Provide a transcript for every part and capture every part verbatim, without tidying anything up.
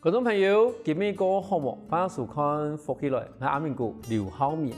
觀眾朋友，今晡日過好無？歡迎收看《福氣來》，𠊎阿明哥劉浩明。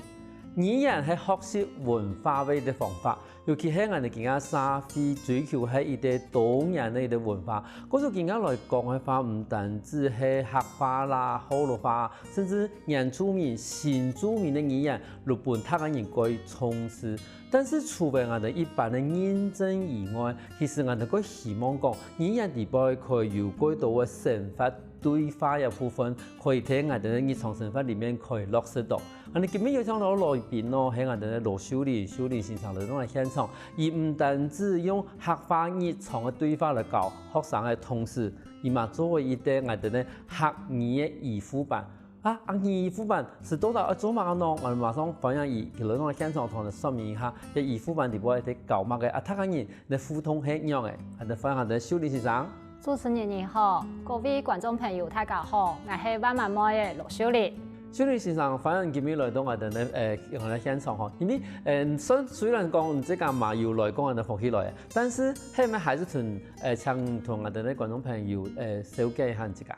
語言係學習文化个一個方法，尤其係𠊎等今下社會追求係一個多元个一個文化。故所今下來講个話，毋單止係客話啦、學老話，甚至原住民、新住民个語言，都分大家人蓋重視。 但是除了𠊎等一般个認證以外，其實𠊎等蓋希望講，語言裡背可以有蓋多个生活對話个部分，可以在𠊎等个日常生活裡面可以落實到。恁呢今晡日有請到來賓哦，係𠊎等个羅秀玲，秀玲先生來到𠊎現場，佢毋單止用客話日常个對話來教學生个同時，佢嘛做為一個𠊎等个客語个醫護班。 啊，啊，客語護班係到底愛做麼个呢？𠊎等馬上歡迎佢，佢來到現場同𠊎等說明一下，這醫護班裡背在教麼个，啊，大家人个互動係仰仔。𠊎等歡迎𠊎等秀玲先生。主持人你好，各位觀眾朋友大家好，𠊎係萬巒妹仔羅秀玲。秀玲先生，歡迎今晡日來到𠊎等个，呃，𠊎等現場吼。因為，呃，雖，雖然講你這個嘛有來講𠊎等福氣來，但是後面還是同，呃，請同𠊎等个觀眾朋友，呃，紹介一下你自家。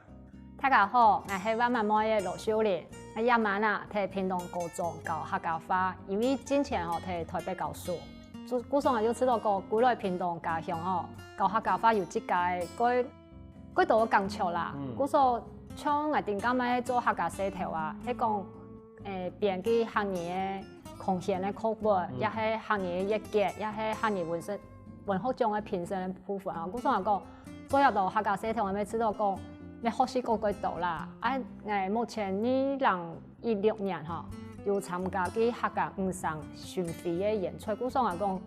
大家好，𠊎係萬巒妹仔羅秀玲。𠊎這滿啊，在屏東高中教客家話，因為進前吼在台北教書，故，故所𠊎就知道講，歸來屏東家鄉吼，教客家話有自家个蓋，蓋多个感觸啦。嗯。故所像𠊎頂下乜做客家社頭啊，係講，誒，編輯客語个空閒个課本，嗯。也係客語个月曆，也係客語文學，文學獎个評審个部分啊。故所𠊎講， 做這兜客家社團，𠊎乜知道講，乜學習過蓋多啦。啊，𠊎目前二零一六年吼，有參加過客家五常巡迴个演出，故所𠊎講，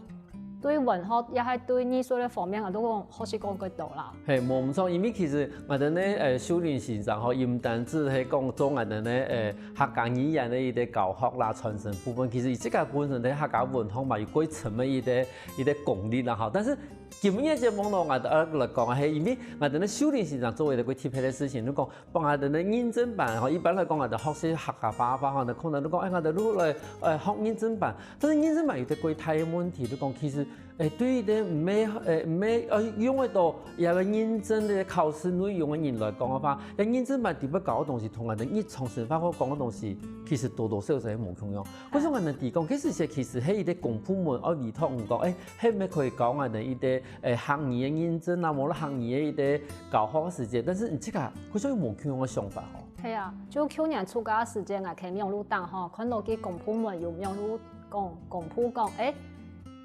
對文學也係對藝術个方面，𠊎都講學習過蓋多啦。係，無毋著，因為其實𠊎等呢，呃，秀玲先生吼，佢毋單止係講做𠊎等呢，呃，客家語言个一個教學啦、傳承部分，其實佢自家本身在客家文學嘛，有蓋深个一個，一個功力啦吼。但是 今晡日个節目呢，𠊎等愛來講个係，因為𠊎等个秀玲先生做一個特別个事情，就講幫𠊎等个認證班吼，一般來講，𠊎等學習客家話个話吼，可能就講，哎，𠊎等就來，呃，學認證班。但是認證班有一個蓋大个問題，就講其實，哎，對於一個毋係，哎，毋係，呃，用得到這個認證个考試內容个人來講个話，這認證班裡背教个東西，同𠊎等日常生活講个東西，其實多多少少係無共樣。故所𠊎等知講，其實係，其實係一個公部門愛委託你講，哎， 係毋係可以教𠊎等一個，誒，客語个認證啊，無論客語个一個教學个時節，但是你自家好像有無共樣个想法吼。係啊，就舊年暑假个時節，𠊎在網路頂吼，看到佢公部門有網路講，公布講，誒，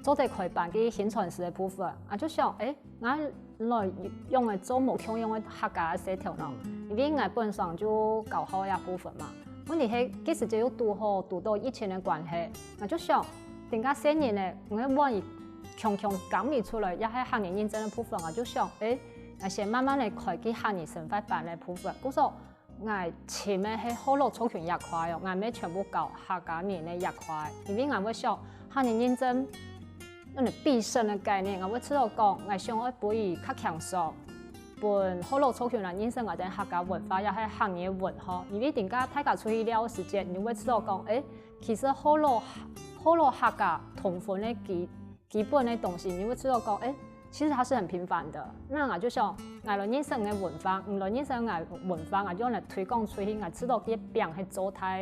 做得開辦个薪傳師个部分，啊，就想，誒，𠊎來用來做無共樣个客家个社團咯，因為𠊎本身就教學个部分嘛。問題係，該時節又堵好堵到疫情个關係，𠊎就想， 等下細人仔，𠊎會萬一強強講毋出來，也係客語認證个部分，𠊎就想，誒，𠊎先慢慢來開佢客語生活班个部分。故所，𠊎尋个係學老族群這塊哦，𠊎毋係全部教客家人个這塊，因為𠊎會想，客語認證，該種必勝个概念，𠊎會知道講，𠊎想愛分佢較輕鬆，分學老族群來認識𠊎等客家文化，也係客語个文化。因為等下大家出去尞个時節，你會知道講，誒， 其實學老，學老客家同分个基，基本个東西，你會知道講，誒，其實它是很平凡的。該𠊎就想，𠊎來認識你个文化，你來認識𠊎文化，𠊎就來推廣出去，𠊎知道佢个餅係做大，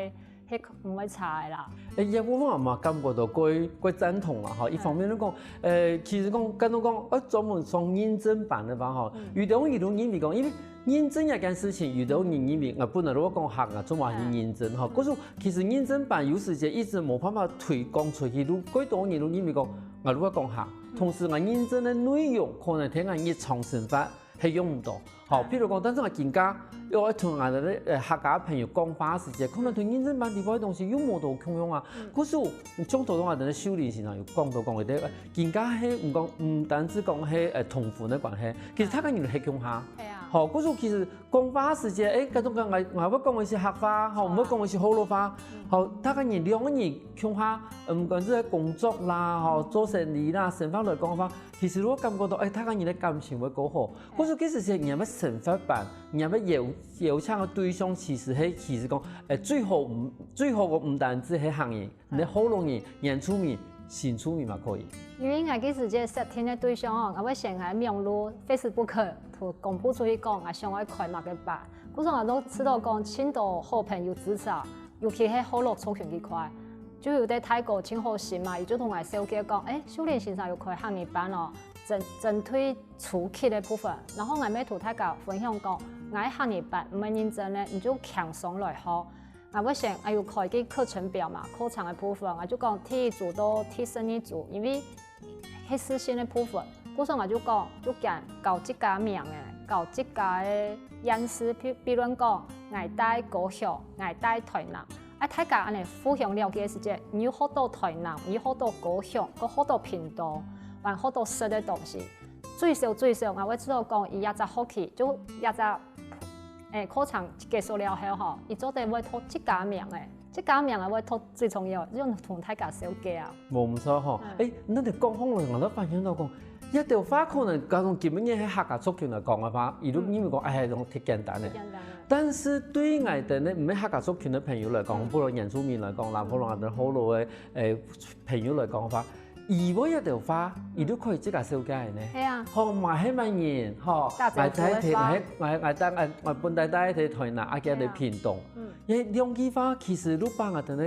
係毋會差个啦。誒，這部分𠊎嘛感覺到蓋，蓋贊同啦，吼。一方面就講，誒，其實講，感覺講，呃，專門上認證班个話，吼，有兜人都認為講，因為 認證這件事情，有兜人認為，𠊎本來就會講客，𠊎做麼个去認證吼。故所其實認證班有時節一直無辦法推廣出去，就蓋多人就認為講，𠊎就會講客。同時，𠊎認證个內容可能在𠊎日常生活係用毋到。好，譬如講，但是𠊎今下又愛同𠊎个，呃，客家朋友講話个時節，可能同認證班裡背个東西又無多共樣啊。故所，像頭先𠊎等个秀玲先生有講到講个，對，今下係毋講，毋單止講係，呃，同分个關係，其實大家人係共下。係啊。好，故所其實 講話个時節，誒，該種講，𠊎，𠊎會講个係客話，吼，毋會講个係學老話，吼，大家人兩個人共下，嗯，毋管係在工作啦，吼，做生理啦，生活來講个話，其實𠊎感覺到，誒，大家人个感情會較好。故所其實係你愛生活班，你愛邀，邀請个對象，其實係，其實講，誒，最好毋，最好个毋單止係客語，你學老人、原住民，新住民嘛可以。因為𠊎該時節設定个對象哦，𠊎會先在網路Facebook同公布出去講，𠊎想愛開麼个班。故所𠊎都知道講，盡多好朋友支持啊，尤其係學老族群這塊，就有个大哥盡好心嘛，佢就同𠊎紹介講，誒，秀玲先生有開客語班哦，針針對初級个部分。然後𠊎乜同大家分享講，𠊎客語班毋係認證个，你就輕鬆來學。 𠊎會先，𠊎有開个課程表嘛，課程个部分，𠊎就講第一組到第十二組，因為係私信个部分，故所𠊎就講，就揀教自家名个，教自家个縣市，比比論講，𠊎戴高雄，𠊎戴台南，啊大家恁樣互相了解个時節，你又學到台南，你又學到高雄，又學到屏東，還學到食个東西。最少最少，𠊎會知道講，佢這隻學期，就這隻 誒，課程結束了後吼，佢做得會讀自家名誒，自家名誒會讀最重要，就同大家紹介啊。無毋著吼，誒，你等講好了，𠊎都發現到講，這兜話可能假如今晡日係客家族群來講个話，佢就認為講，哎，係用忒簡單个。忒簡單个。但是對𠊎等呢，毋係客家族群个朋友來講，嗯。不論原住民來講啦，嗯。不論𠊎等學老个，誒，朋友來講个話， 佢會這兜話，佢都可以自家紹介呢。係啊。吼，嘛係麼人，吼，大家族个話。𠊎戴在，𠊎，𠊎，𠊎戴，𠊎，𠊎本來戴在台南，啊，今在屏東。係啊。嗯。因為兩句話其實都把𠊎等个，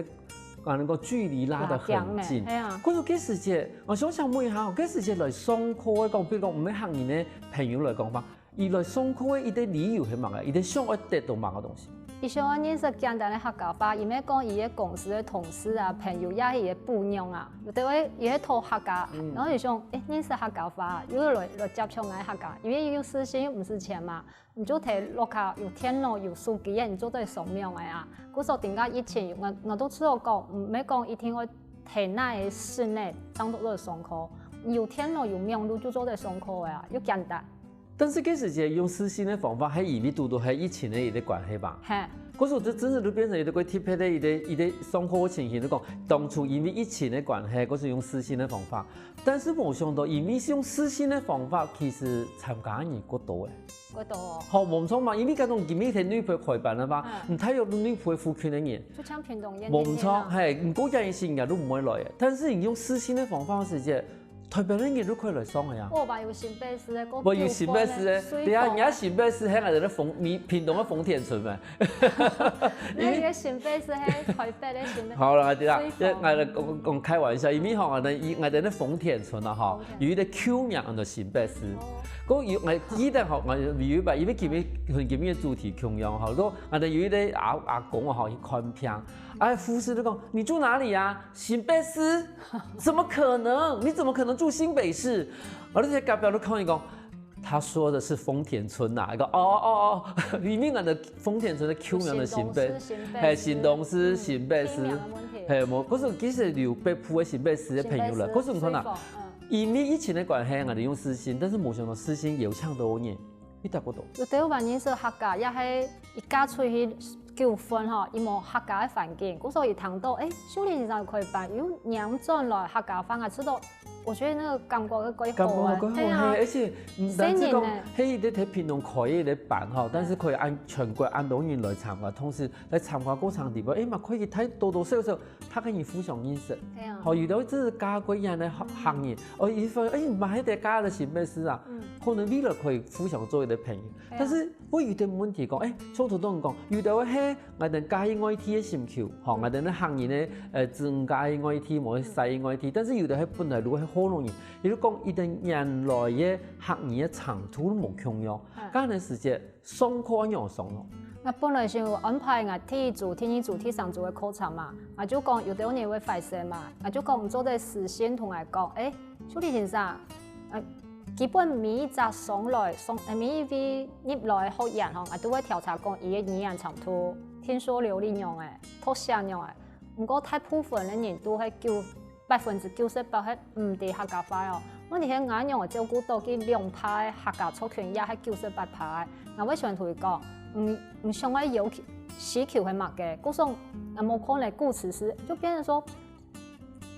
啊，那個距離拉得很近。拉近了，係啊。可是該時節，𠊎想想問一下，該時節來上課个講，比如講，毋係客人个朋友來講話， 佢來上課个一個理由係麼个？佢想愛得到麼个東西？佢想愛認識簡單个客家話，因為講佢个公司个同事啊、朋友也係佢个餔娘啊，有兜位佢係討客家，嗯。然後佢想，誒，認識客家話，又來，來接觸𠊎客家，因為有私信又毋使錢嘛，你就提落去，有電腦、有手機，你做得上網个啊。故所頂下疫情，𠊎，𠊎都知道講，毋係講一定愛在哪个室內正做得上課，有電腦、有網路就做得上課个啊，又簡單。 但是該時節用私信个方法，係因為堵堵係疫情个一個關係吧？係。可是這真正就變成一個特別个一個，一個上課个情形，就講當初因為疫情个關係，可是用私信个方法。但是無想到，因為用私信个方法，其實參加个人過多誒。過多哦。好，無毋著嘛，因為該種今晡日在內埔開班个話，嗯。你大約內埔个附近个人。就像屏東縣無毋著，該邊啊。係，你過幾日時間都毋會來誒。但是你用私信个方法个時節， 台北个人都可以來上个呀。我吧有新北市个，我有新北市个，對啊，你也新北市，還有人家豐，屏東个豐田村嘛。你个新北市，還台北个新北。好啦，對啦，水豐。這𠊎來講，講開玩笑，因為吼，𠊎等，𠊎等个豐田村啊，吼，豐田。有一個舊名安到新北市。哦。講有，𠊎記得吼，𠊎有一擺，因為今晡日，今晡日个主題共樣吼，講𠊎等有一個阿，阿公啊，吼，去看病，啊，護士就講，你住哪裡啊？ 新北市？怎麼可能？你怎麼可能住新北市？我就在隔壁就抗議講，他說的是豐田村吶、啊。一個哦哦哦，明明俺的豐田村的舊名的新北，新北市，嘿，新北市，嗯，新北市，新名的問題。嘿，無，可是其實有北部的新北市的朋友了，新北市，可是你看吶，水豐，嗯。因為疫情的關係，俺就用私信，但是無想到私信有搶到人。 一點不懂。有兜還認識客家，也係一嫁出去九份吼，佢無客家个環境，故所以聽到，誒，秀玲先生開班，又輾轉來客家話，𠊎知道，我覺得那個感覺會過好啊。感覺會過好，嘿啊。嘿，而且，嗯，細人呢。但是講，嘿，你在屏東開一個班吼，但是可以恁全國恁多人來參加，同時來參加過程裡背，誒，嘛可以大多多少少 大家人互相認識。嘿啊。吼，有兜只係嫁過去个客，客人，哦，佢發現，誒，嘛，該個嫁到新北市啊，嗯。可能未來可以互相做一個朋友。嘿啊。但是會有兜問題講，誒，像頭先講，有兜係𠊎等嫁去外地个心臼，吼，嗯。𠊎等个客人呢，呃，真嫁去外地，無去徙去外地，但是有兜係本來就係學老人，也就講佢等原來个客人个程度都無共樣，嗯。該个時節 上課仰般上咯？𠊎本來想安排𠊎第一組、第二組、第三組个課程嘛，𠊎就講有兜人會壞勢嘛，𠊎就講毋做得私信同𠊎講，誒，秀玲先生，呃，基本每一隻上來，上，呃，每一位入來个學員吼，𠊎都會調查講佢个語言程度，聽說流利仰仔，讀寫仰仔。毋過大部分个人都係九 百分之九十八係毋知客家話哦。問題係𠊎仰仔照顧到佢兩派客家族群也係九十八趴，𠊎會想同佢講，毋，毋想愛要求，需求係麼个，故所𠊎無可能顧此失，就變成說，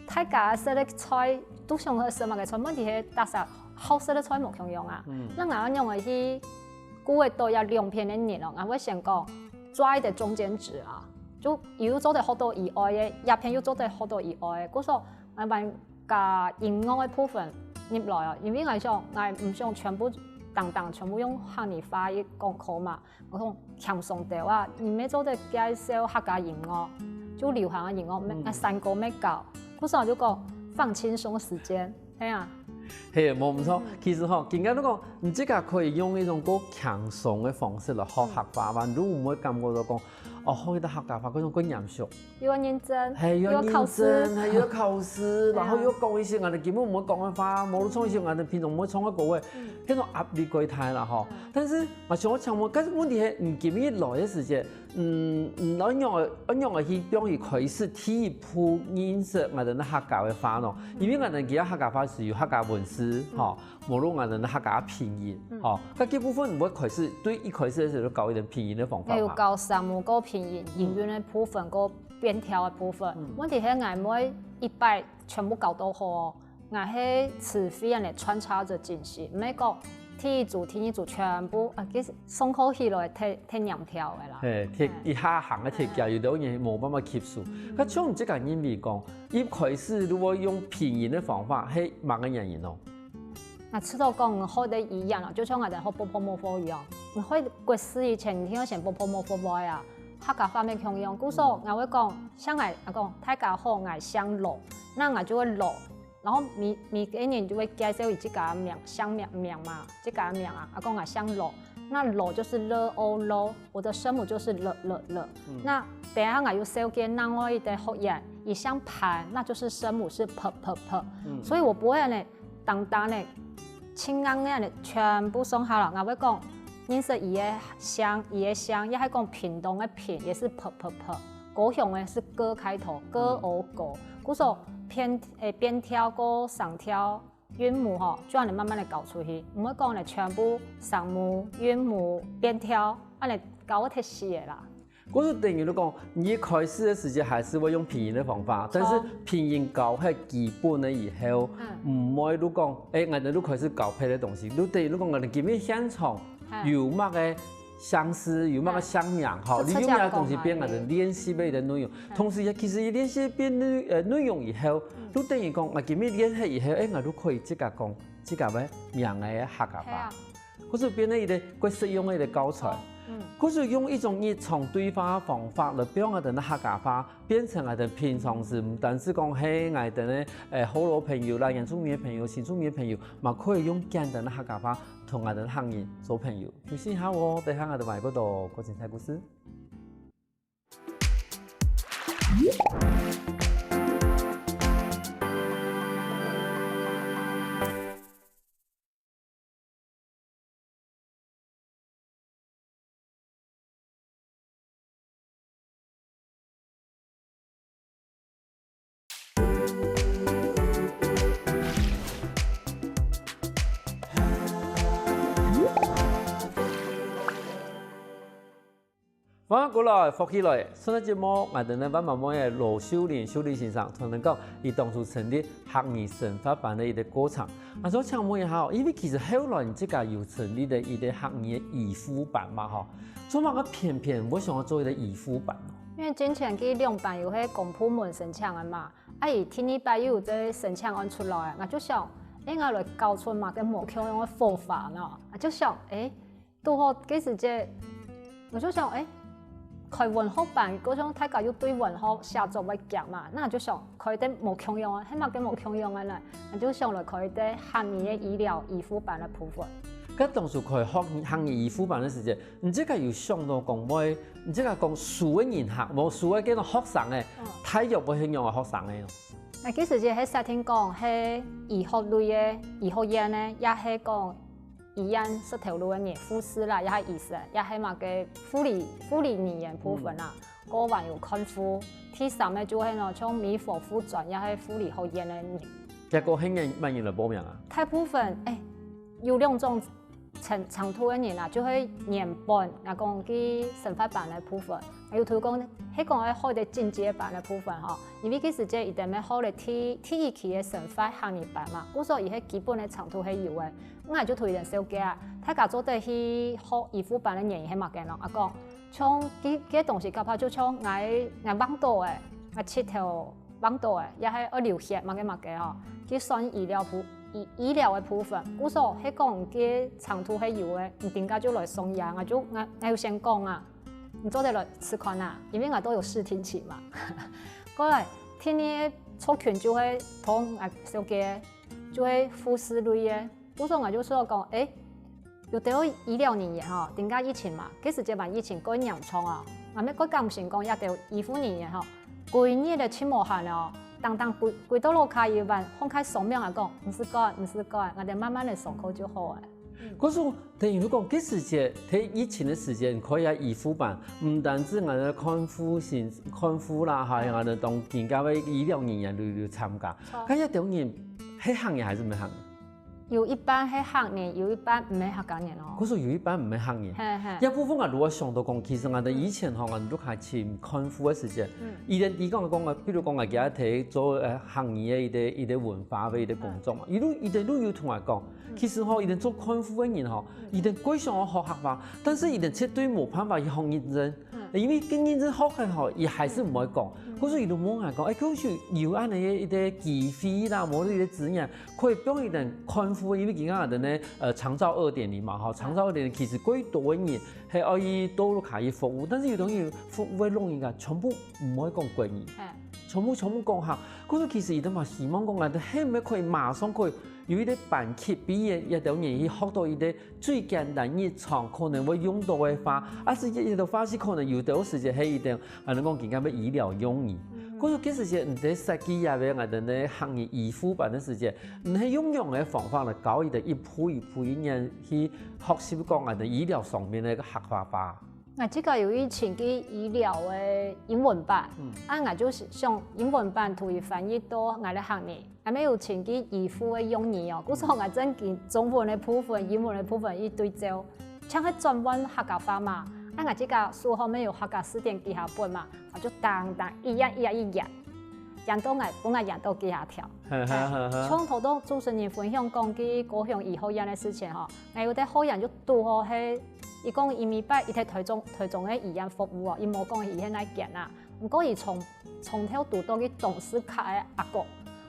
大家食个菜，都想愛食麼个菜，問題係大家好食个菜無共樣啊。嗯。該𠊎仰仔去顧得到這兩片个人哦，𠊎會想講，抓一個中間值啊。 就又做得學到佢愛个，這片又做得學到佢愛个。故所，𠊎還加音樂个部分入來哦，因為𠊎想，𠊎毋想全部，單單全部用客語話去講課嘛。𠊎講輕鬆兜啊，你乜做得介紹客家音樂，就流行个音樂，乜，嗯。啊，山歌乜教。故所𠊎就講放輕鬆時間，係啊。係，無毋著。嗯。其實吼，今日你講，你自家可以用一種較輕鬆个方式來學客話嘛，嗯。你毋會感覺到講，哦，學一個客家話，該種較嚴肅。 又要認真，係，又要認真，又要考試。係，又要考試，對啊。然後又講一些𠊎等根本毋會講个話，無論唱一些𠊎等平常毋會唱个歌仔，嗯。該種壓力過大啦吼。嗯。但是，𠊎想要請問，但是問題係，你今日來个時節，嗯，你愛仰仔，愛仰仔去，比如一開始第一步認識𠊎等个客家个話咯？因為𠊎等其他客家話係有客家文字，嗯。吼，無論𠊎等个客家拼音，嗯。吼，該這部分你會開始，對一開始个時候就教佢等拼音个方法嘛？有教聲母、教拼音、嗯。押韻个部分、教 變調个部分。嗯。問題係𠊎毋會一擺全部教到好哦，𠊎係詞彙恁仔穿插著進行，毋係講第一組、第二組全部，啊，其實上課起來忒，忒黏條个啦。係，忒，係。一下行个忒遽，係。有兜人無辦法吸收。嗯。該像你這個認為講，一開始如果用拼音个方法，係麼个原因哦？ 𠊎試著講學个語言哦，就像𠊎等學ㄅㄆㄇㄈ一樣，你學國字以前，你一定愛先ㄅㄆㄇㄈ啊，客家話乜共樣。故所，嗯。𠊎會講，像𠊎，𠊎講，大家好，𠊎姓羅，該𠊎就會羅，然後每，每個人就會介紹佢自家个名，姓名，名嘛，自家个名啊，𠊎講𠊎姓羅，該羅就是l、o，羅，我的聲母就是l、l、l。嗯。該等下𠊎又紹介另外一個學員，佢姓潘，那就是聲母是p、p、p。嗯。所以我不會呢， 單單个，盡硬个恁仔全部上下來，𠊎會講，認識佢个姓，佢个姓，也係講屏東个屏，也是p、p、p，高雄个是g開頭，g、嗯。o，高。故所變，欸，變調、高、聲調、韻母吼，就恁仔慢慢个教出去，毋會講呢全部聲母、韻母、變調，恁仔教會忒死个啦。 故所等於你講，你一開始个時節還係會用拼音个方法，著。但是拼音教係基本个以後，嗯。毋會你講，欸，𠊎等就開始教別个東西。就等於你講，𠊎等今日現場，嘿。有麼个姓氏，有麼个姓名，吼，就直接你用麼个東西變𠊎等練習个內容。講嘛。同時也其實練習變內，呃，內容以後，嗯。就等於講，𠊎今日練習以後，欸，𠊎就可以自家講自家个名个客家話。係啊。 故所變成一個較實用个一個教材。嗯。故所用一種日常對話个方法來將𠊎等个客家話變成𠊎等平常時，毋單止講係𠊎等个，欸，學老朋友啦、原住民个朋友、新住民个朋友，嘛可以用簡單个客家話同𠊎等客人做朋友。休息一下哦，等下𠊎等還有較多較精彩故事。 歡迎過來，福氣來！上個節目，𠊎等个萬巒妹仔羅秀玲、秀玲先生同𠊎等講，佢當初成立客語生活班个一個過程。𠊎想請問一下哦，因為其實後來你自家有成立个一個客語个語輔班嘛吼，做麼个偏偏會想要做一個語輔班哦？因為之前佢兩班又係公部門申請个嘛，啊，佢第二擺又有這申請案出來，𠊎就想，欸，𠊎來搞出麼个無共樣个方法呢？𠊎就想，欸， 堵好該時節，𠊎就想，欸，開文學班，好像大家又對文學寫作會遽嘛，該就想開一個無共樣个，係麼个無共樣个呢？𠊎就想來開一個客語个語療語輔班个部分。該當初開學客語語輔班个時節，你自家有想到講會，你自家講收个人客，無收个該種學生仔，嗯。大約會係仰般个學生仔呢？該其實係設定講係醫學類个、醫學院个，也係講 醫院食頭路个人，護士啦，也係醫生，也係麼个護理，護理人員部分啦，嗯。過往有看護。第三个就係呢，像美髮、護專，也係護理學院个人。結果係仰般人來報名啊？大部分，欸，有兩種程，程度个人啊，就係原本，𠊎講佢生活班个部分，有同講，係講愛學个進階班个部分吼，因為其實這一定愛學个第，第一期个生活客語班嘛，故所佢个基本个程度係有个。 𠊎就推薦紹介啊，大家做得去學語輔班个原因係麼个呢？𠊎講，像這，這東西搞不好就像𠊎，𠊎望到个，𠊎佚頭病倒个，也係愛流血麼个麼个吼，去算醫療部醫醫療个部分。故所係講該程度係有个，你等下就來送藥，𠊎就𠊎𠊎有先講啊，你做得來試看啊，因為𠊎都有試聽期嘛。過來，第二个族群就係同𠊎小姐，就係護士類个。故所𠊎就想講，誒，有兜醫療人員吼，頂下疫情嘛，該時節嘛疫情過嚴重啊，𠊎乜過感心講這兜醫護人員吼，歸日个盡無閒哦，當當歸歸到屋下一晚，放開雙目啊講，毋使管，毋使管，𠊎兜慢慢个上課就好了。可是等於講，該時節，在疫情个時間，可以啊，醫護班，毋單止𠊎兜看護先看護啦，還有𠊎兜當更加个醫療人員都有參加。該這兜人係行業還係毋係行業？有一半係客人，有一半毋係客家人哦。可是有一半毋係客人。嘿嘿。這部分啊，如果想到講，其實𠊎兜以前吼，𠊎兜還尋看護个時間，佢等提講講啊，比如講啊，佢等在做呃行業个一個一個文化个一個工作嘛，佢等佢等都有同𠊎講，其實吼，佢等做看護个人吼，佢等過想要學客話，但是佢等絕對無辦法去學認真。因為跟認真學个吼，佢還係毋會講。可是佢都問𠊎講，誒，可是有恁樣个一個機會啦，無一個資源，可以幫佢等看護，因為今下个呢，呃，長照二點零嘛，吼，長照二點零其實過多个人係愛去到屋下去服務，但是有兜人服務个老人家全部毋會講國語，全部全部講客。可是其實佢等嘛希望講，𠊎等係毋係可以馬上可以有一個班級，比佢這兜人去學到一個 最簡單日常可能會用到个話，啊，係這兜話係可能有兜時節係一兜，啊，人講今下个醫療用語。可是其實係你在設計這個𠊎兜个客語醫護班个時節，你係用用个方法來教佢等一步一步一年去學習講𠊎兜醫療上面个一個客話話。 𠊎自家有去尋去醫療个英文班，啊，𠊎就想英文班同佢翻譯到𠊎个客語，𠊎乜有尋去醫護个用語哦，故所𠊎正經中文个部分、英文个部分一對照，像係轉換客家話嘛，啊，𠊎自家手項乜有客家字典幾下本嘛，𠊎就當當一頁一頁一頁，頁到𠊎分𠊎頁到幾下條。像頭到主持人分享講去高雄醫學院个事情吼，𠊎有在學院就堵好係 佢講佢每擺佢在台中台中个醫院服務哦，佢無講佢現在間啊。毋過佢從從頭堵到去東勢角个阿哥。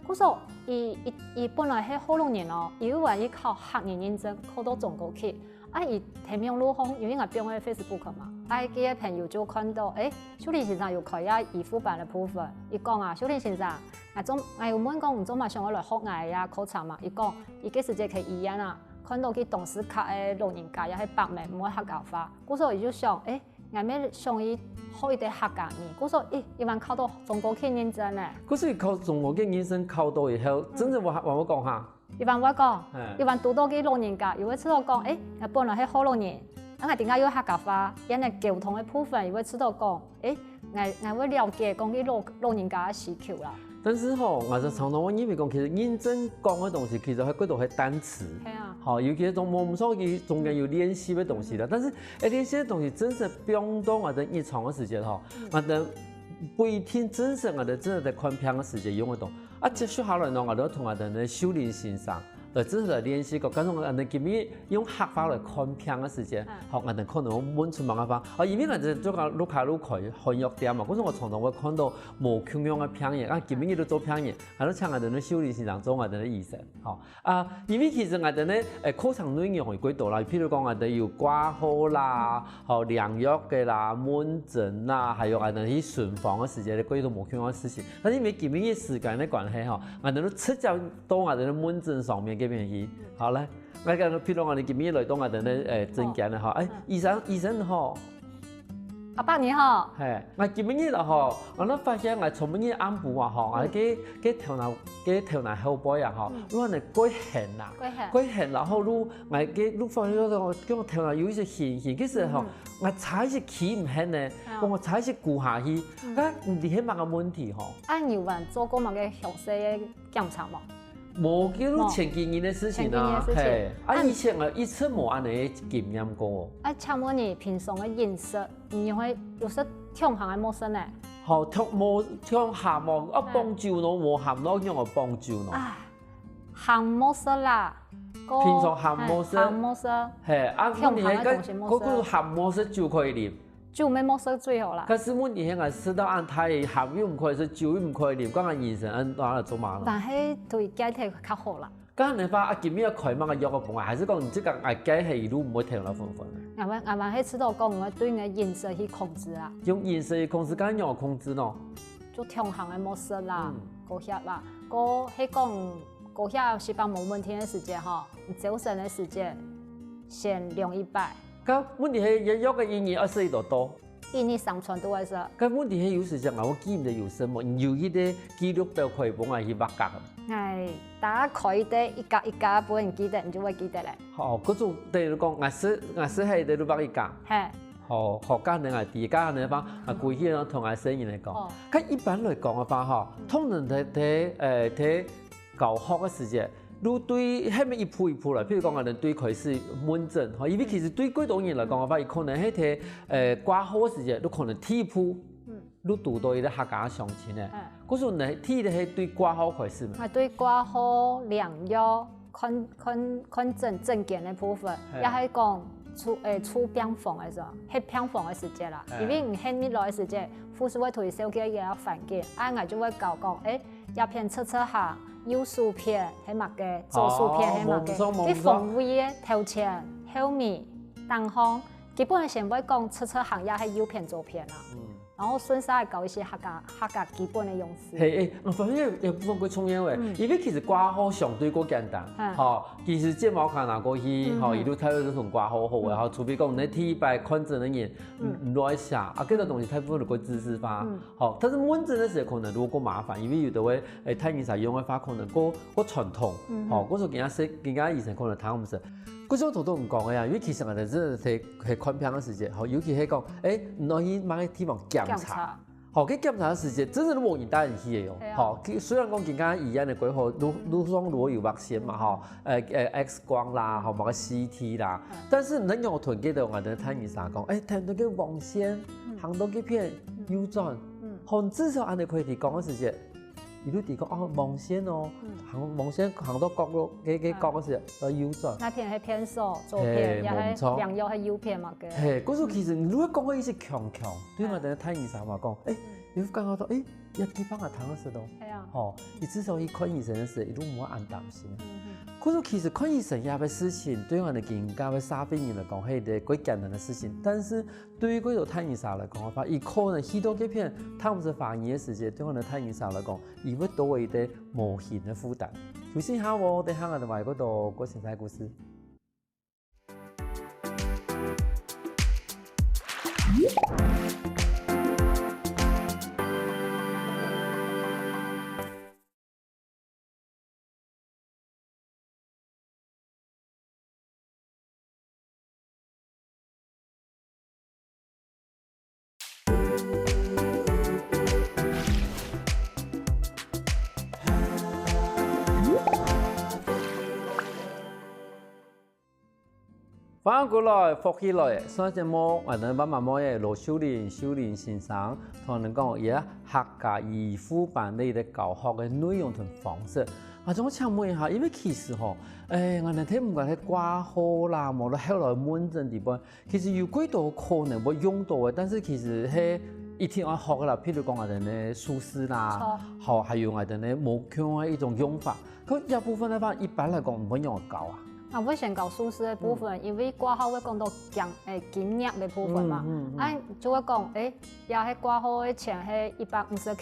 故所佢佢佢本來係學老人哦，佢又還去考客語認證，考到中國去。啊，佢在網路項，因為𠊎放个Facebook嘛，啊，佢个朋友就看到，誒，秀玲先生有開這醫護班个部分。佢講啊，秀玲先生，𠊎做𠊎有問講你做麼想要來學𠊎个課程嘛？佢講，佢該時節去醫院啊， 看到佢東勢角个老人家也係伯姆毋會客家話，故所佢就想，誒，𠊎乜想去學一個客家語，故所，誒，佢還考到中國去認證呢。可是考中國个認證考到以後，真正話話會講哈？佢還會講，佢還堵到佢老人家，佢會知道講，誒，𠊎本來係學老人，啊，𠊎點解用客家話，恁樣溝通个部分，佢會知道講，誒， 𠊎𠊎會了解講佢老老人家个需求啦。但是吼，𠊎就常常會認為講，其實認真講个東西，其實還過多係單詞。係啊。吼，尤其係種無毋所以中間有練習个東西啦。但是，誒，練習个東西真實放到𠊎兜日常个時節吼，𠊎兜不一定真實𠊎兜真的在看病个時節用得到。啊，接續下來呢，𠊎兜同𠊎兜个秀玲先生 來，這係來練習講，假使𠊎兜今日用客話來看病个時節，吼，𠊎兜可能會問出麼个話。哦，因為𠊎兜做个愈來愈開漢藥店嘛，故所𠊎常常會看到無共樣个病人，啊，今日都做病人，𠊎兜請𠊎兜个秀玲先生做𠊎兜个醫生，吼。啊，因為其實𠊎兜呢，誒，課程內容有幾多啦，譬如講𠊎兜有掛號啦，吼，領藥个啦，問診啦，還有𠊎兜去巡房个時節，幾多無共樣个事情。但是因為今日个時間个關係吼，𠊎兜都直接 到𠊎兜个門診上面該片去。好，來，𠊎講，譬如講，你今日來到𠊎兜个誒診間个吼，誒，醫生，醫生好。阿伯你好。嘿，𠊎今日啦吼，𠊎都發現𠊎昨晡日暗晡啊吼，𠊎个个頭那个頭那後背啊吼，愈來愈過絚啦，過絚。過絚，然後愈𠊎个愈發現到講頭那有一些眩眩，其實吼，𠊎差一息企毋絚呢，𠊎差一息跍下去，該你係麼个問題吼？啊，你有做過麼个詳細个檢查無？ 無，該都前幾年个事情啊，前幾年个事情。嘿，啊，以前啊，一直無恁樣个經驗過。啊，請問你平常个飲食，你會有食甜鹹个無食呢？好，甜無甜鹹無，啊，傍酒咯，無鹹咯，仰會傍酒咯？啊，鹹無食啦。平常鹹無食。鹹無食。嘿，啊，甜鹹个東西無食。嗰個鹹無食酒可以啉。酒乜莫食最好啦。可是問題係，𠊎食到恁大个，鹹又毋可以食，酒又毋可以啉，該𠊎人生恁樣做麼个？但係對身體較好啦。該恁樣个話，啊，今晡日開麼个藥个分𠊎，還係講你這個𠊎該係一路毋會停了分分？𠊎還𠊎還係知道講，𠊎對𠊎个飲食去控制啦。用飲食去控制，該仰控制呢？就中飯个莫食啦，嗯。過歇啦，過係講過歇食飽無問題个時節吼，朝晨个時節先量一擺。該問題係，藥个一日愛食幾多度？ 一日三餐都會食。該問題係有時節，𠊎會記毋得有食無，你有一個記錄表可以分𠊎去畫格。哎，大家可以得一格一格分你記得，你就會記得咧。好，該種等於講，𠊎食，𠊎食係得畫一格。嘿。好，好，該恁樣啊，第一格恁樣方，啊，歸去呢，同𠊎食人來講。哦。該一般來講个話，吼，通常在，在，呃，在 教學个時節，就對下面一步一步來，譬如講，𠊎等對開始門診，吼，因為其實對幾多人來講个話，佢可能係在，呃，掛號个時節，就可能第一步，嗯。就堵到一個客家鄉親个。嗯。故所呢，第一個係對掛號開始嘛。啊，對掛號、領藥、看、看、看診、診間个部分，嘿。也係講出，呃，出病房个時候，歇病房个時節啦。嘿。因為你歇入來个時節，護士會同你紹介一個環境，啊，𠊎就會教講，誒， 這片直直行，右手片係麼个，左手片係麼个，哦，無錯，無錯。這方位个頭前、後面、頂項，基本上先會講直直行也係右片、左片啊。嗯。然後順續教一些客家、客家基本个用詞。嘿，誒，𠊎發現有部分較重要誒，嗯。因為其實掛號相對較簡單，嗯。吼，其實健保卡拿過去，嗯，吼，嗯。一路大概就同掛號好誒，嗯。吼，除非講你第一擺看診个人，嗯。嗯，毋愛寫，啊，這個東西大部分都較自動化。嗯。 好，但是門診个時候可能就較麻煩，因為有兜位，誒，大醫生用个話可能較，較傳統，嗯，嗯。吼，故所人家說，人家醫生可能聽毋識。故所頭頭你講个啊，因為其實𠊎等真个係，係看病个時節，吼，尤其係講，誒，你愛去麼个地方檢查，檢查。吼，去檢查个時節，真个都無人帶你去个喲。係啊。吼，其，雖然講人家醫院个規劃，路，路上如果有畫線嘛，吼，呃，呃，X光啦，吼，麼个C T啦，嗯。但是你用團結个，𠊎等大醫生講，誒，聽到个黃線，嗯。行到這片，嗯。右轉， 嗯。吼，至少恁樣可以提供个時節，你就提供，哦，黃線哦，嗯。行，黃線行到角落，該，該角个時節，嗯。愛右轉。該片係偏左，左片，嘿，也係無錯。兩腰係右片嘛，个。嘿，故所其實你如果講个意思強強，對𠊎等个大醫生嘛講，誒，嗯。你會感覺到，誒，這地方也聽得識到。係啊。吼，你至少去看醫生个時，你都毋會恁擔心。嗯，嗯。故所其實看醫生這个事情，對𠊎等今个社會人來講，係一個較簡單个事情，但是 對於該兜大醫生來講个話，佢可能去到該片，聽毋識華語个時節，對𠊎等大醫生來講，佢會多一個無形个負擔。休息一下哦，等下𠊎等還有較多過精彩故事。 歡迎過來，福氣來！上節目，𠊎等爸爸媽媽个羅秀玲、秀玲先生，同𠊎等講，佢个客家語補班个一個教學个內容同方式。啊，想請問一下，因為其實吼，誒，𠊎等聽毋管係掛號啦，無論後來門診地方， 其實有幾多可能會用到个，但是其實係一定愛學个啦。譬如講𠊎等个手勢啦，著。吼，還有𠊎等个無共个一種用法。可這部分个話，一般來講，毋會仰般教啊？啊，會先教手勢个部分，嗯。因為掛號會講到經，誒，經絡个部分嘛。嗯，嗯，嗯。啊，就會講，誒，這係掛號个錢係一百五十箍。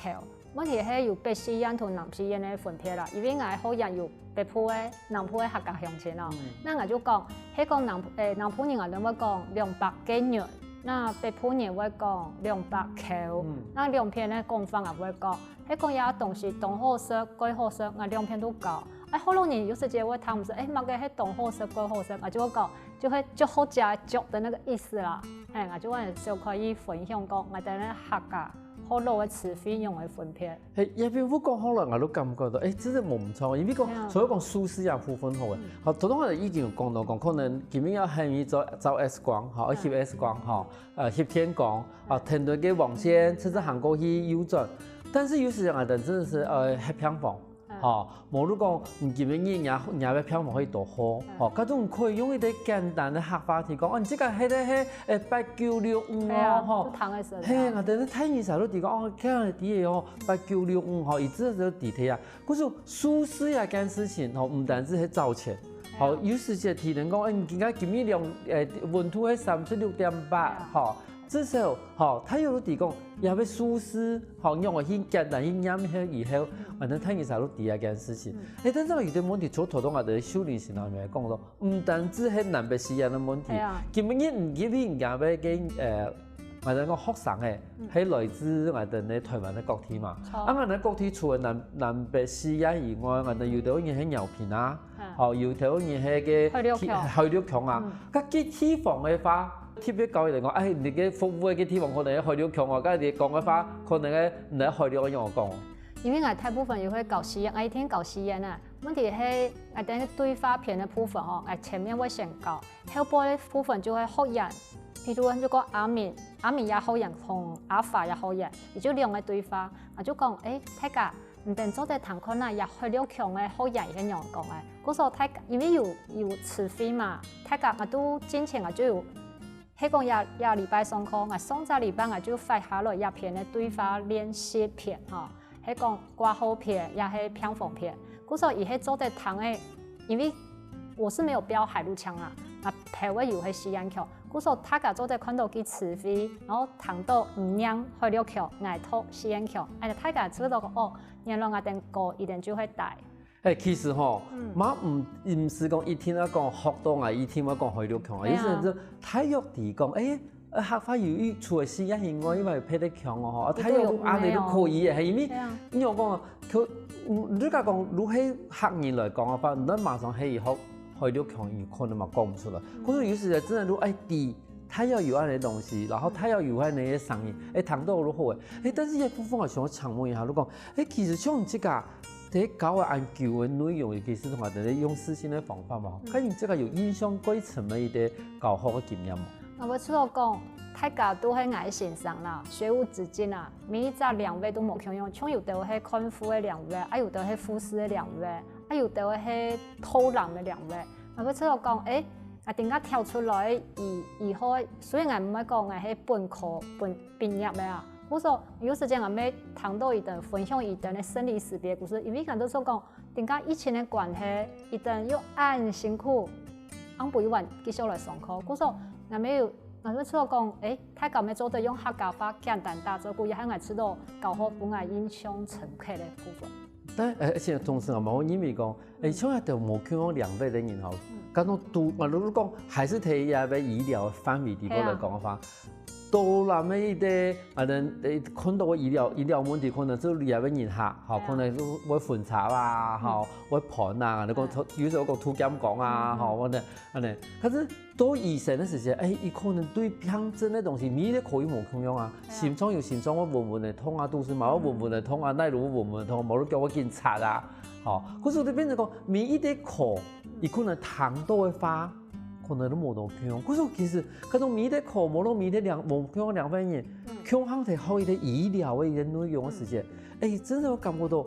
問題係有北四縣同南四縣个分別啦，因為𠊎个學員有北部个、南部个客家鄉親哦。嗯。該𠊎就講，係講南，誒，南部人𠊎等會講兩百個銀，該北部人會講兩百箍，嗯。該兩片个講法𠊎會講，係講這東西當好食、蓋好食，𠊎兩片都教。誒，學老人有時節會聽毋識，誒，麼个係當好食、蓋好食，𠊎就會講，就係足好食个足个那個意思啦。誒，𠊎就會小可以分享講，𠊎等个客家 學老个詞彙仰般个分別。嘿，這片有講好了，𠊎都感覺到，誒，真个無毋著，因為講，係啊。除了講手勢這部分好誒，嗯。好，頭先𠊎已經有講到講，可能今晡日愛喊佢照，照X光，吼，愛翕X光，吼，呃，翕天光，啊，嗯。跈等該黃線，直直行過去右轉。但是有時𠊎等真个係，呃，歇病房，嗯。吼，無就講你今晡日若若个病房可以多好，吼，該種可以用一個簡單个客話提供，哦，你這個係个係，誒，八九六五哦，係啊，吼就，聽个時候。嘿，𠊎等个大醫生都提供，哦，看下知个哦，八九六五吼，一直都知个啊。可是數字啊，這件事情吼，毋單止係找錢，吼，有時節提人講，哎，你今日今日量，誒，溫度係三十六點八，吼，至少吼，佢有都提供，也會數字，吼，讓我去簡單去驗一下以後，反正大醫生都知啊，這件事情。誒，但是有個問題，除頭先𠊎等秀玲先生來講說，毋單止係南北西洋个問題係啊，今晡日毋入去人家个，誒，𠊎等講學生誒，係來自𠊎等个台灣个各地嘛。著啊，𠊎等各地除了南南北西洋以外，𠊎等有兜人係饒平啊，嗯吼，有兜人係个海陸腔海陸腔啊。該个地方个話，特別教佢等講，哎，你个服務个地方可能係海陸腔哦，該你講个話，可能係毋係海陸个樣講。因為𠊎大部分有去教西洋，𠊎一定教西洋啊。問題係，𠊎等對話篇个部分吼，𠊎前面會先教，後背个部分就會學員。譬如就講阿明，阿明也學員同阿發也學員，佢就兩個對話，啊就講，誒，大家，你等做得聽看啊，也海陸腔个學員係仰講个。故所大家，因為有有詞彙嘛，大家啊都進前啊就有 係講這這禮拜上課，𠊎上隻禮拜𠊎就發下來這篇个對話練習篇吼，係講掛號篇也係病房篇。故所佢係做得聽个，因為我是沒有標海陸腔啊，𠊎標个又係西洋腔，故所大家做得看到佢詞彙，然後聽到毋認海陸腔，𠊎讀西洋腔，哎，大家知道講哦，原來𠊎等歌一定就會帶。 誒，其實吼，嘛毋毋係講一定愛講學到𠊎一定愛講海陸腔啊，係啊意思係大約地講，誒，呃客話有一除了西洋以外，因為別个腔哦，吼，啊大約都有恁樣都可以嘅，係因為係啊你有講，佢，你假講，如果係客人來講个話，你馬上係學海陸腔，有可能嘛講毋出來。可是有時真的，如果愛知，佢要有恁樣个東西，然後佢要有恁樣个聲音，誒，聽到就好誒。誒，但是這部分我想要請問一下，如果，誒，其實像你這個 在教个恁久个內容，尤其係同𠊎等用視訊个方法嘛，看你這個有印象最深个一個教學个經驗無？𠊎會試著講，大家都係𠊎个先生啦，學無止境啊，每一隻領域都無共樣，像有兜係看護个領域，啊有兜係護士个領域，啊有兜係導覽个領域。𠊎會試著講，誒，𠊎等下跳出來以以後，雖然𠊎毋會講𠊎係本科本畢業个啊，故所有時間𠊎會聽到佢等分享佢等个生離死別故事，因為𠊎都想講， 等下疫情个關係，佢等又恁辛苦，暗晡又還繼續來上課。故所，𠊎乜有，𠊎乜試著講，誒，大家乜做得用客家話簡單打招呼，也係𠊎試著教學分𠊎印象深刻个部分。但而且同時啊，嘛，我認為講，誒，像這兜無共樣領域个人吼，講到都，嘛，如果講還係在這个醫療範圍底下來講个話，導覽个一個，啊，能誒看到个醫療醫療問題，可能就這个人客，吼，可能就會巡查啊，吼，會盤啊，你講有時候講抽檢講啊，吼，或者恁樣，可是 到醫生个時節，誒，佢可能對病症个東西，每一個科有無共樣啊。心臟有心臟會穩穩个痛啊，肚屎嘛會穩穩个痛啊，哪路會穩穩个痛，無就叫𠊎緊查啊。吼，可是就變成講，每一個科，佢可能聽到个話，可能都無共樣。可是其實，該種每一個科，無論每一個領，無共樣領域个人，共下在學一個醫療个一個內容个時節，誒，真的有感覺到，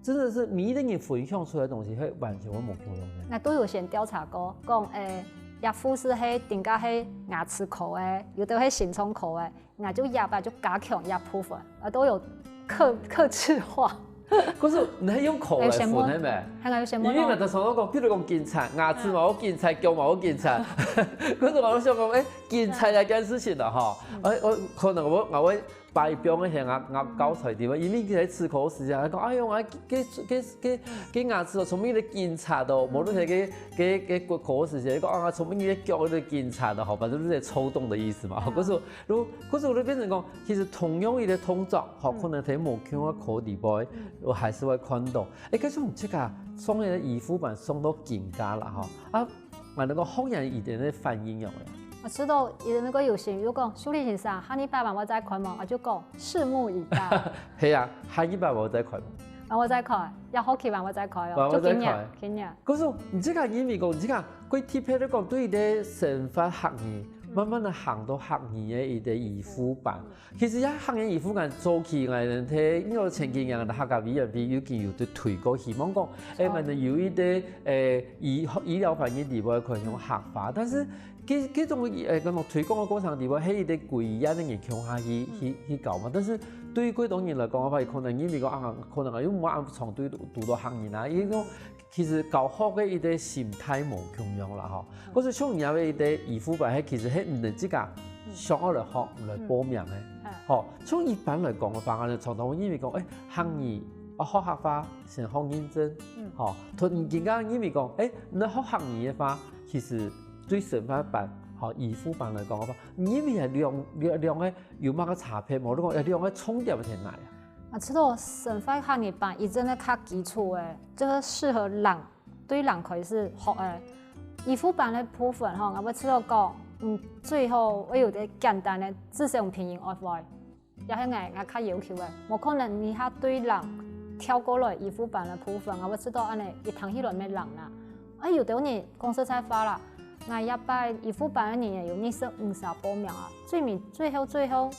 真的是每一個人分享出來个東西，會完全會無共樣个。𠊎都有先調查過，講，誒，這護士係等下係牙齒科个，有兜係心臟科个，𠊎就這擺就加強這部分，𠊎都有客客製化。可是你係用科來分个咩？還有先問哦，因為𠊎就想到講，譬如講檢查，牙齒嘛有檢查，腳嘛有檢查。可是𠊎想講，誒，檢查這件事情啦，吼，誒，我可能我𠊎會擺放一下𠊎𠊎教材地方，因為佢在齒科時間，佢講，哎喲，𠊎个个个个牙齒哦，從面个檢查到，無論係个个个骨科時間，佢講啊，從面个腳个檢查到，吼，反正就是抽動的意思嘛。可是如可是就變成講，其實同樣一個動作，吼，可能在無共个科底背，我還是會看到。誒，可是你這個上个醫護班上到今下啦，吼，啊，𠊎等講學員佢等个反應仰仔？𠊎試著佢等个有心，又講，秀玲先生，下禮拜嘛𠊎再開無？𠊎就講，拭目以待。係啊，下禮拜𠊎再開。嘛𠊎再開，這學期嘛𠊎再開哦，嘛𠊎再開就今年，今年。可是你這個因為講，你這個過特別來講，對你个生活學業，慢慢个行到客語个一个語輔班。其實這客語語輔班早期𠊎等在，因為前幾年个客家委員會已經有在推廣，希望講，誒，𠊎等有一个，誒，醫，醫療環境裡背可以用客話，但是這，這種，誒，該種推廣个過程裡背，係一个歸院个人共下去，去，去搞嘛。但是對於幾多人來講个話，可能因為講啊，可能又無恁常對堵到客人啊，因為講 其實教學个一个心態無共樣啦吼。可是像你个一个語輔班，係其實係你等自家想要來學、來報名个。吼，像一般來講个話，𠊎等傳統認為講，誒，客語啊，學客話先學認證，吼，同你更加認為講，誒，你學客語个話，其實對生活班、吼語輔班來講个話，你認為係兩，兩，兩个有麼个差別無？你講，誒，兩个重疊在哪啊？ 啊，知道生活客語班一陣个較基礎个，就係適合零，對零開始學个。語輔班个部分吼，𠊎會知道講，嗯，最好會有个簡單个至少拼音學會，也係𠊎，𠊎較要求个。無可能你下對零跳過來語輔班个部分，𠊎會知道恁呢一聽起來乜零啦。啊，有兜人講實在話啦， 𠊎這擺語輔班个人有二十五儕報名啊，最尾最後最後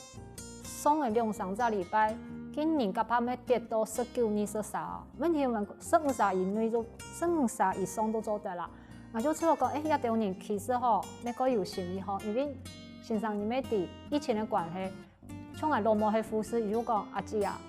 上个兩三隻禮拜，竟然甲怕會跌到十九、二十儕啊。問題𠊎十五儕以內就，十五儕以上都做得啦。𠊎就知道講，誒，這兜人其實吼，乜過有心理吼，因為先生你乜知，疫情个關係， 像𠊎老母係護士，佢就講：「阿姊啊，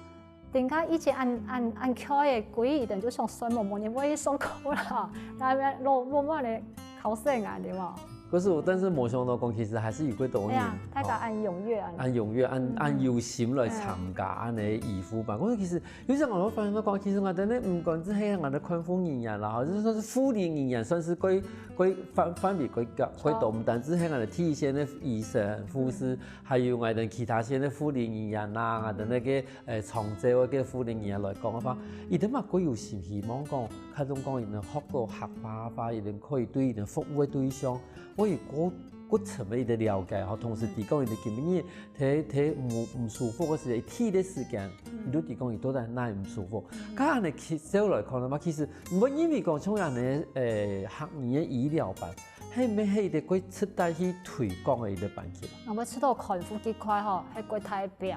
等下疫情恁，恁，恁𤸁个，歸一等就想睡，無，無人會上課啦。」該老，老母个考生啊，對無？可是𠊎，但是無想到講，其實還是有幾多人，哎呀，大家恁踴躍啊。恁踴躍，恁，恁有心來參加恁呢語輔班。可是其實有時候𠊎會發現到講，其實𠊎等呢，毋管係𠊎等看護人員啦，吼，就算係護理人員，算係歸，歸範，範圍歸廣，歸大，毋單只係𠊎等第一線个醫生、護士， 還有𠊎等其他線个護理人員啊，𠊎等該个，呃，長照个護理人員來講个話，佢等嘛過有心希望講，較重講佢等學到客話个話，佢等可以對佢等服務个對象，會有過，過深个一个了解吼。同時提供佢等今晡日在，在毋，毋舒服个時間，一定个時間，你都提供佢到底哪毋舒服。該恁呢其，照來看个嘛，其實毋會因為講像恁呢，呃，客語个醫療班， 係毋係一个過值得去推廣个一个班級啊？𠊎會知道看護這塊吼，係過大个餅。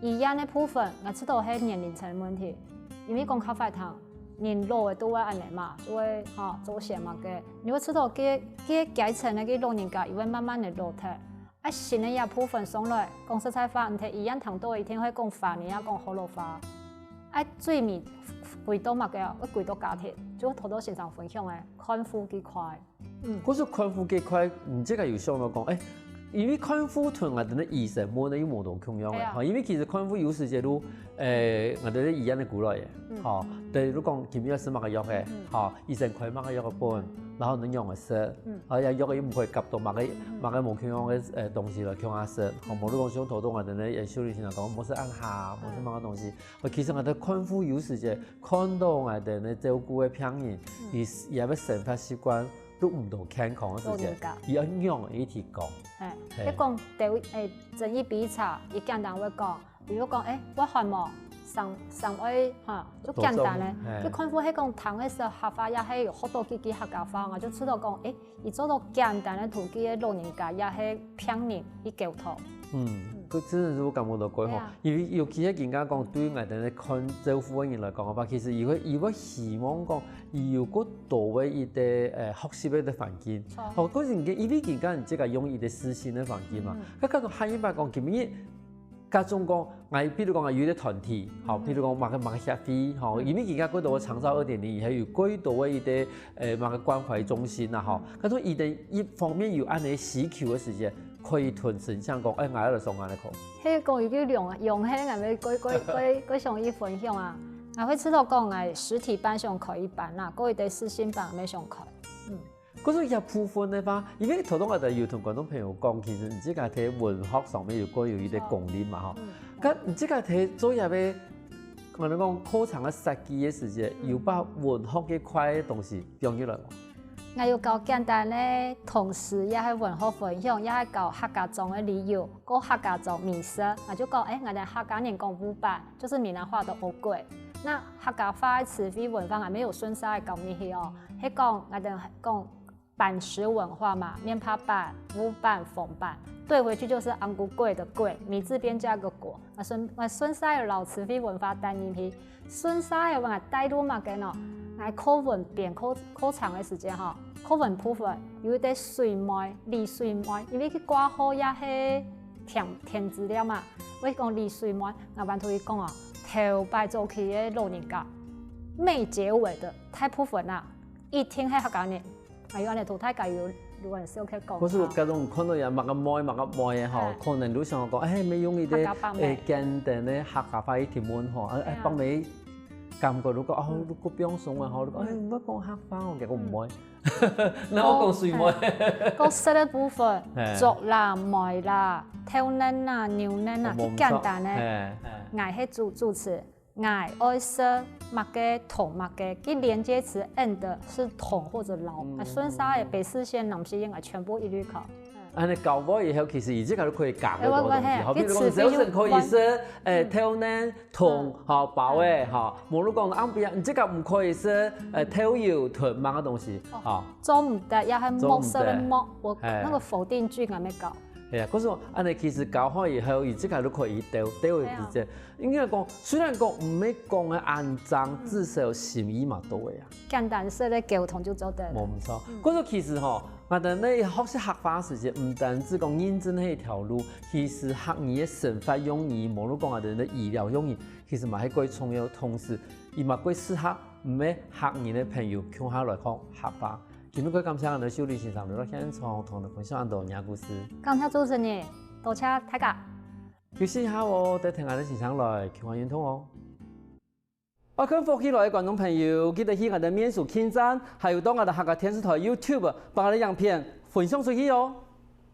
語言个部分，𠊎知道係年齡層个問題，因為講較快聽，人老个都會恁呢嘛，就會吼做些麼个。你會知道該，該階層个該老人家，佢會慢慢个老忒。啊，新个這部分上來，講實在話，你在醫院聽到一定會講華語啊，講學老話。啊，最尾歸到麼个啊？會歸到家庭，就頭頭先生分享个看護這塊。 嗯。可是看護這塊，你這个有想到講，誒，因為看護同𠊎等个醫生無呢又無同共樣个，係啊。吼，因為其實看護有時節都，誒，𠊎等个醫院个過來个，嗯。吼，對，如果講今日食麼个藥个，嗯。吼，醫生開麼个藥个分，嗯。然後你仰个食，嗯。吼，這藥个又毋會夾到麼个，嗯。麼个無共樣个，呃，東西來共下食，吼，嗯。無你講像頭頭𠊎等个，呃，修理先生講，無食暗下，無食麼个東西，嗯。吼，其實𠊎等看護有時節 看到𠊎等个照顧个病人，嗯。佢，佢个生活習慣都毋到健康个時節，老人家。佢愛仰般一直講。係，係。你講對，誒，增一杯茶，佢簡單會講，比如講，誒，會渴無？上，上愛，哈，就簡單个。多種，係。佢看護係講聽个時候，客話也係有學到幾句客家話，𠊎就知道講，誒， 佢做到簡單个同佢个老人家也係病人去溝通。嗯，嗯。佢真个係有感覺到過吼，係啊。因為尤其係今下講對𠊎等个看照顧个人來講个話，其實佢會，佢會希望講，佢有過多个一个，呃，學習个環境。著。吼，可是你，因為今下你自家用一个私人个環境嘛，嗯。該，該種下一擺講，今日 加上講，𠊎，譬如講，𠊎有一个團體，吼，嗯。譬如講，麼个，麼个協會，吼，嗯。因為今下過多个長照二點零，還有過多个一个，呃，麼个關懷中心啊，吼。嗯。假使佢等一方面有恁呢需求个時節，可以同申請講，誒，𠊎愛來上恁呢課。係講有个量，量係𠊎等過，過，過，過想去分享啊。𠊎會知道講，𠊎實體班想開一班啦，過一个私心班也想開。嗯。 可是這部分个話，因為頭先𠊎等有同觀眾朋友講，其實你自家在文學上面有過有一个功力嘛，吼。嗯。該你自家在做這个，可能講課程个設計个時節，嗯。有把文學這塊个東西放入來無？𠊎有教簡單个唐詩，也係文學分享，也係教客家庄个旅遊，過客家庄美食。𠊎就講，誒，𠊎等客家人講五百，就是閩南話个烏龜。那客家話个詞彙文法，𠊎乜有順續个教入去哦。係講，𠊎等講粄食文化嘛，面帕粄、烏粄、紅粄，對回去就是紅龜粿个粿，米字邊加個國。啊順啊順勢摎詞彙文化帶入去，順勢𠊎帶入麼个呢？𠊎課文編課課程个時節吼，課文部分有一個水妹、李水妹，因為佢掛號也係填填資料嘛，𠊎講李水妹，𠊎還同佢講哦，頭擺早期个老人家，尾結尾个大部分啊，一定係客家人。 哎喲，恁樣同大家有有人笑客講。可是我這種看到人麼个妹麼个妹个吼，可能就想講，哎，沒用一點，客家幫妹。哎，簡單个客家話一提問吼，哎，哎，幫妹，感覺如果哦，如果放鬆啊吼，如果哎，毋好講客話哦，結果毋會，那我講水妹，講食个部分，哎，粥啦、糜啦、豆奶啦、牛奶啦，哦，最簡單个，哎，哎，𠊎係主主持。 𠊎愛食麼个同麼个，佢連接詞end係同或者摎，嗯，啊順勢个北四縣、南四縣啊全部一律考。恁樣教會以後，其實佢自家都可以教好多東西，哎，我我嘿，吼，比如講，佢詞彙就早晨可以食，誒，嗯，豆奶同，嗯，吼，包仔，嗯，吼，無論講暗晡啊，你自家毋可以食，誒，豆油同麼个東西，哦，吼，做毋得，也係莫食个莫，做毋得，我那個否定句還沒搞。哎呀，可是恁樣其實教好以後，佢自家都可以兜兜个時間。 應該講，雖然講毋係講个恁正，至少心意嘛到位啊。簡單式个溝通就做得了。無毋著。嗯。故所其實吼，𠊎等呢學習客話時節，毋單止講認證係一條路，其實客語个生活用語，無論講𠊎等个醫療用語，其實嘛係蓋重要。同時，佢嘛蓋適合毋係客語个朋友共下來講客話。今日蓋感謝𠊎等秀玲先生來到現場，同𠊎等分享恁多人个故事。感謝主持人，多謝大家。 休息一下哦，等𠊎等先生來，共下運動哦。愛看福氣來个觀眾朋友，記得去𠊎等面書網站，還有到𠊎等客家電視台YouTube，幫𠊎等影片分享出去哦。